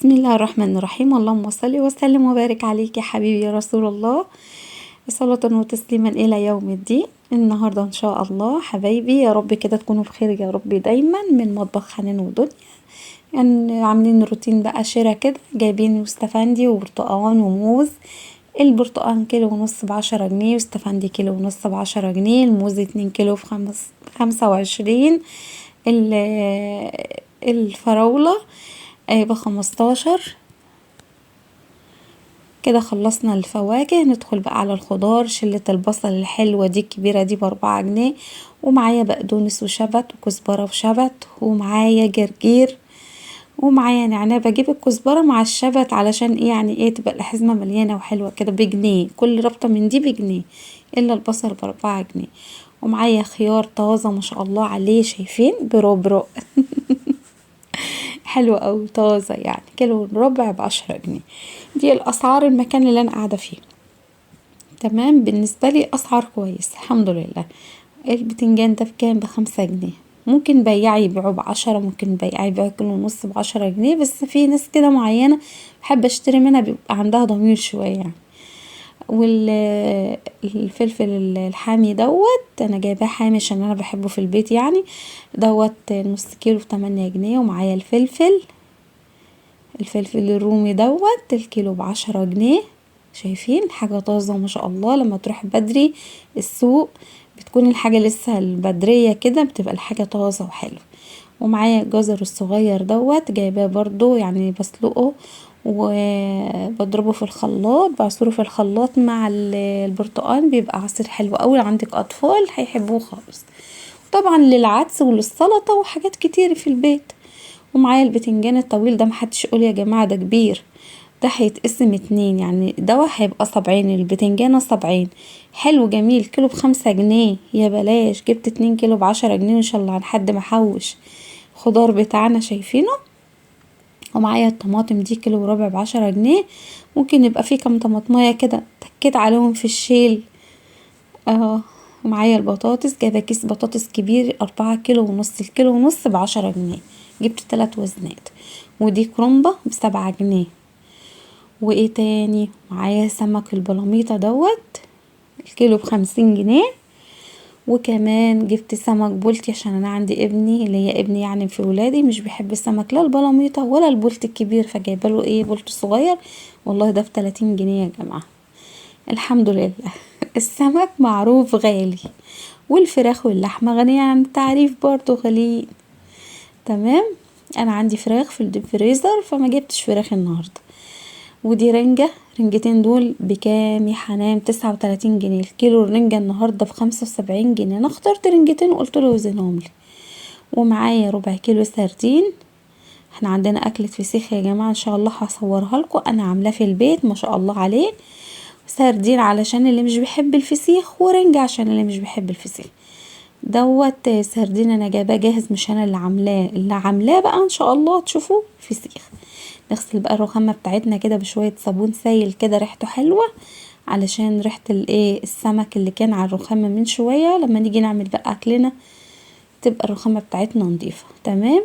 بسم الله الرحمن الرحيم. اللهم صل وسلم وبارك عليك يا حبيبي يا رسول الله، صلاة وتسليما إلى يوم الدين. النهاردة إن شاء الله حبايبي يا رب كده تكونوا بخير يا رب دايما. من مطبخ حنان ودنيا، يعني عاملين روتين بقى شراء كده، جايبين مستفندي وبرتقان وموز. البرتقان 1.5 كيلو ب10 جنيه، واستفندي 1.5 كيلو ب10 جنيه، الموز 2 كيلو ب25، الفراولة ب15. كده خلصنا الفواكه. ندخل بقى على الخضار. شلة البصل الحلوة دي الكبيرة دي ب4 جنيه، ومعايا بقدونس وشبت وكزبرة وشبت، ومعايا جرجير، ومعايا نعناع. بجيب الكزبرة مع الشبت علشان ايه؟ يعني ايه تبقى الحزمة مليانة وحلوة كده. بجنيه كل ربطة من دي بجنيه، الا البصل ب4 جنيه. ومعايا خيار طازة ما شاء الله عليه، شايفين بربرق حلو قوي طازة، يعني 1.25 كيلو ب10 جنيه. دي الاسعار المكان اللي انا قاعدة فيه. تمام، بالنسبة لي اسعار كويس الحمد لله. البتنجان ده بكام؟ ب5 جنيه. ممكن بياع يبيعه ب10، ممكن بياع يبيعه 1.5 كيلو ب10 جنيه، بس في ناس كده معينة بحب اشتري منها بيبقى عندها ضمير شوية يعني. والفلفل الحامي دوت انا جايباه حامي عشان انا بحبه في البيت يعني، دوت نص كيلو ب8 جنيه. ومعايا الفلفل الرومي دوت الكيلو ب10 جنيه. شايفين حاجة طازة ما شاء الله. لما تروح بدري السوق بتكون الحاجة لسه البدرية كده، بتبقى الحاجة طازة وحلوة. ومعايا الجزر الصغير دوت جايباه برضو، يعني بسلقه وبضربه في الخلاط، بعصره في الخلاط مع البرتقان، بيبقى عصير حلو قوي. عندك اطفال هيحبوه خالص. طبعا للعدس وللسلطة وحاجات كتير في البيت. ومعايا البتنجان الطويل ده، محدش يقول يا جماعة ده كبير، ده هيتقسم 2، يعني ده هيبقى 70، البتنجانة 70. حلو جميل، كيلو ب5 جنيه يا بلاش. جبت 2 كيلو ب10 جنيه وان شاء الله على حد ما احوش. خضار بتاعنا شايفينه. ومعايا الطماطم دي 1.25 كيلو ب10 جنيه. ممكن يبقى فيه كام طماطمية كده تكيت عليهم في الشيل اهو. ومعايا البطاطس، جايبه كيس بطاطس كبير 4.5 كيلو، الكيلو ونص ب10 جنيه، جبت 3 وزنات. ودي كرومبة ب7 جنيه. وايه تاني؟ معايا سمك البلاميطة دوت الكيلو ب50 جنيه. وكمان جبت سمك بولتي عشان انا عندي ابني اللي هي ابني يعني في ولادي مش بيحب السمك لا البلاميطة ولا البولتي الكبير، فجايبه له ايه بولتي صغير. والله ده ب30 جنيه يا جماعة الحمد لله. السمك معروف غالي، والفراخ واللحمة غنية عن التعريف برضو غاليين. تمام، انا عندي فراخ في الديب فريزر فما جبتش فراخ النهاردة. ودي رنجة، رنجتين دول بكام يا حنان؟ 39 جنيه الكيلو. الرنجة النهاردة ب75 جنيه. انا اخترت رنجتين وقلت له وزنهم لي. ومعايا ربع كيلو سردين. احنا عندنا اكلة فسيخ يا جماعة ان شاء الله هصورها لكم، انا عاملاه في البيت ما شاء الله عليه. سردين علشان اللي مش بيحب الفسيخ، ورنجة عشان اللي مش بيحب الفسيخ. دوت سردين انا جايباه جاهز مش انا اللي عاملاه، اللي عاملاه بقى ان شاء الله تشوفوه فسيخ. نغسل بقى الرخامة بتاعتنا كده بشوية صابون سايل كده ريحته حلوة، علشان ريحة الايه السمك اللي كان على الرخامة من شوية، لما نيجي نعمل بقى اكلنا تبقى الرخامة بتاعتنا نظيفة. تمام،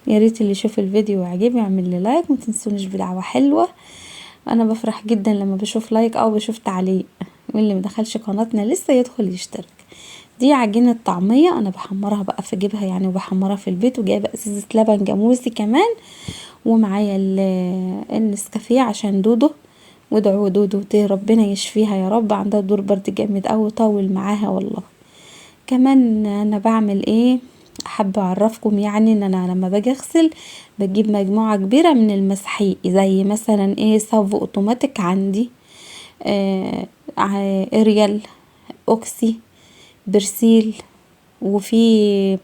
يا ريت اللي يشوف الفيديو ويعجبه يعمل لي like، ما تنسونيش بدعوة حلوة. انا بفرح جدا لما بشوف like او بشوف تعليق. واللي مدخلش قناتنا لسه يدخل يشترك. دي عجينة طعمية انا بحمرها بقى في جيبها يعني، وبحمرها في البيت. وجايبه ازازة لبن جاموسي كمان، ومعايا النسكافيه عشان دودو. وادعوا دودو ربنا يشفيها يا رب، عندها دور برد جامد قوي طول معاها والله. كمان انا بعمل ايه، حابه اعرفكم يعني ان انا لما باجي اغسل بجيب مجموعه كبيره من المسحيق، زي مثلا ايه صافو اوتوماتيك عندي، اريال، اوكسي، برسيل، وفي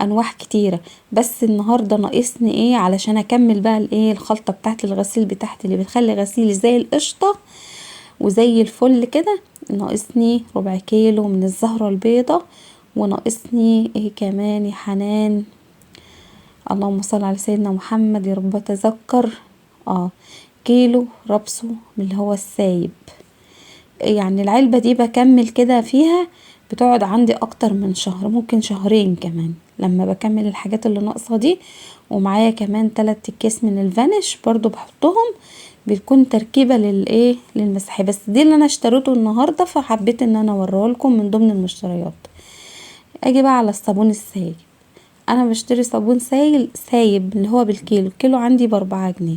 انواع كتيره. بس النهارده ناقصني ايه علشان اكمل بقى الايه الخلطه بتاعت الغسيل بتاعتي اللي بتخلي غسيلي زي القشطه وزي الفل كده. ناقصني ربع كيلو من الزهره البيضاء، وناقصني ايه كمان يا حنان؟ اللهم صل على سيدنا محمد يا رب اتذكر. كيلو ربسو من اللي هو السايب. يعني العلبة دي بكمل كده فيها، بتقعد عندي اكتر من شهر، ممكن شهرين كمان لما بكمل الحاجات اللي ناقصه دي. ومعايا كمان 3 اكياس من الفانيش برضو بحطهم، بتكون تركيبه للايه للمساحيق. بس دي اللي انا اشتريته النهارده، فحبيت ان انا اوريه لكم من ضمن المشتريات. اجي بقى على الصابون السايب. انا بشتري صابون سايب اللي هو بالكيلو، الكيلو عندي ب4 جنيه،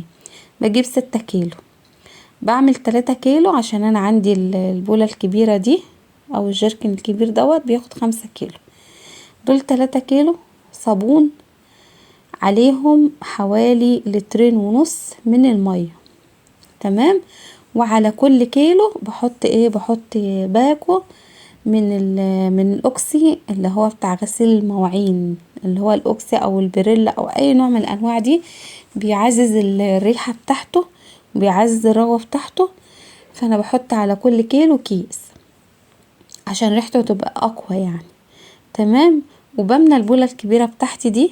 بجيب 6 كيلو، بعمل 3 كيلو عشان انا عندي البولة الكبيرة دي او الجيركن الكبير دوت بياخد 5 كيلو. دول 3 كيلو صابون عليهم حوالي 2.5 لتر من المية، تمام. وعلى كل كيلو بحط ايه، بحط باكو من الاوكسي اللي هو بتاع غسيل المواعين، اللي هو الاوكسي او البريل او اي نوع من الانواع دي، بيعزز الريحة بتاعته وبيعزز الرغوة بتاعته. فانا بحط على كل كيلو كيس عشان ريحته تبقى اقوى يعني، تمام. وبملى البولة الكبيرة بتاعتي دي،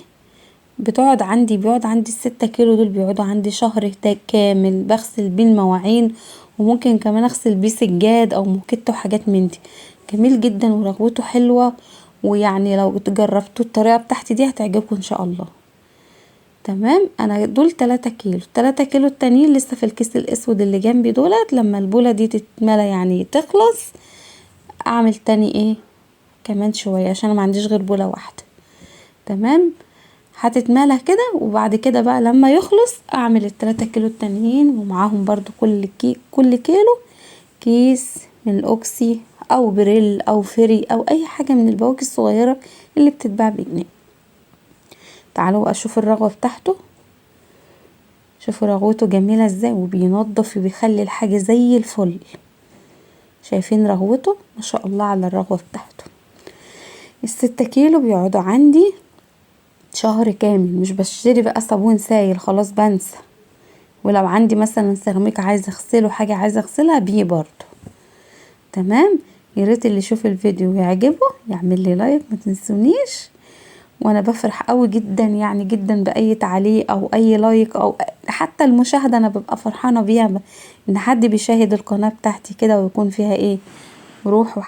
بتقعد عندي، بيقعد عندي ال6 كيلو دول بيقعدوا عندي شهر كامل، بغسل بيه المواعين، وممكن كمان اغسل بيه سجاد او موكيت وحاجات من دي. جميل جدا ورغوته حلوة، ويعني لو جربتوا الطريقة بتاعتي دي هتعجبكم ان شاء الله، تمام. انا دول 3 كيلو، 3 كيلو التانيين لسه في الكيس الاسود اللي جنبي دولت، لما البولة دي تتملى يعني تخلص اعمل تاني ايه كمان شوية، عشان انا ما عنديش غير بولة واحدة، تمام. هتتملى كده، وبعد كده بقى لما يخلص اعمل ال3 كيلو التانيين، ومعاهم برضو كل كيلو كيس من الاوكسي او بريل او فيري او اي حاجة من البواكي الصغيرة اللي بتتباع بجنيه. تعالوا بقى شوفوا الرغوة بتاعته، شوفوا رغوته جميلة ازاي، وبينظف وبيخلي الحاجة زي الفل. شايفين رغوته؟ ما شاء الله على الرغوة بتاعته. ال6 كيلو بيقعدوا عندي شهر كامل، مش بشتري بقى صابون سايل خلاص بنسى. ولو عندي مثلا سيراميك عايزه اغسله، حاجه عايزه اغسلها بيه برضو، تمام. يا ريت اللي يشوف الفيديو ويعجبه يعمل لي like، ما تنسونيش. وانا بفرح قوي جدا يعني جدا باي تعليق او اي like او حتى المشاهده، انا ببقى فرحانه بيها ان حد بيشاهد القناه بتاعتي كده ويكون فيها ايه روح.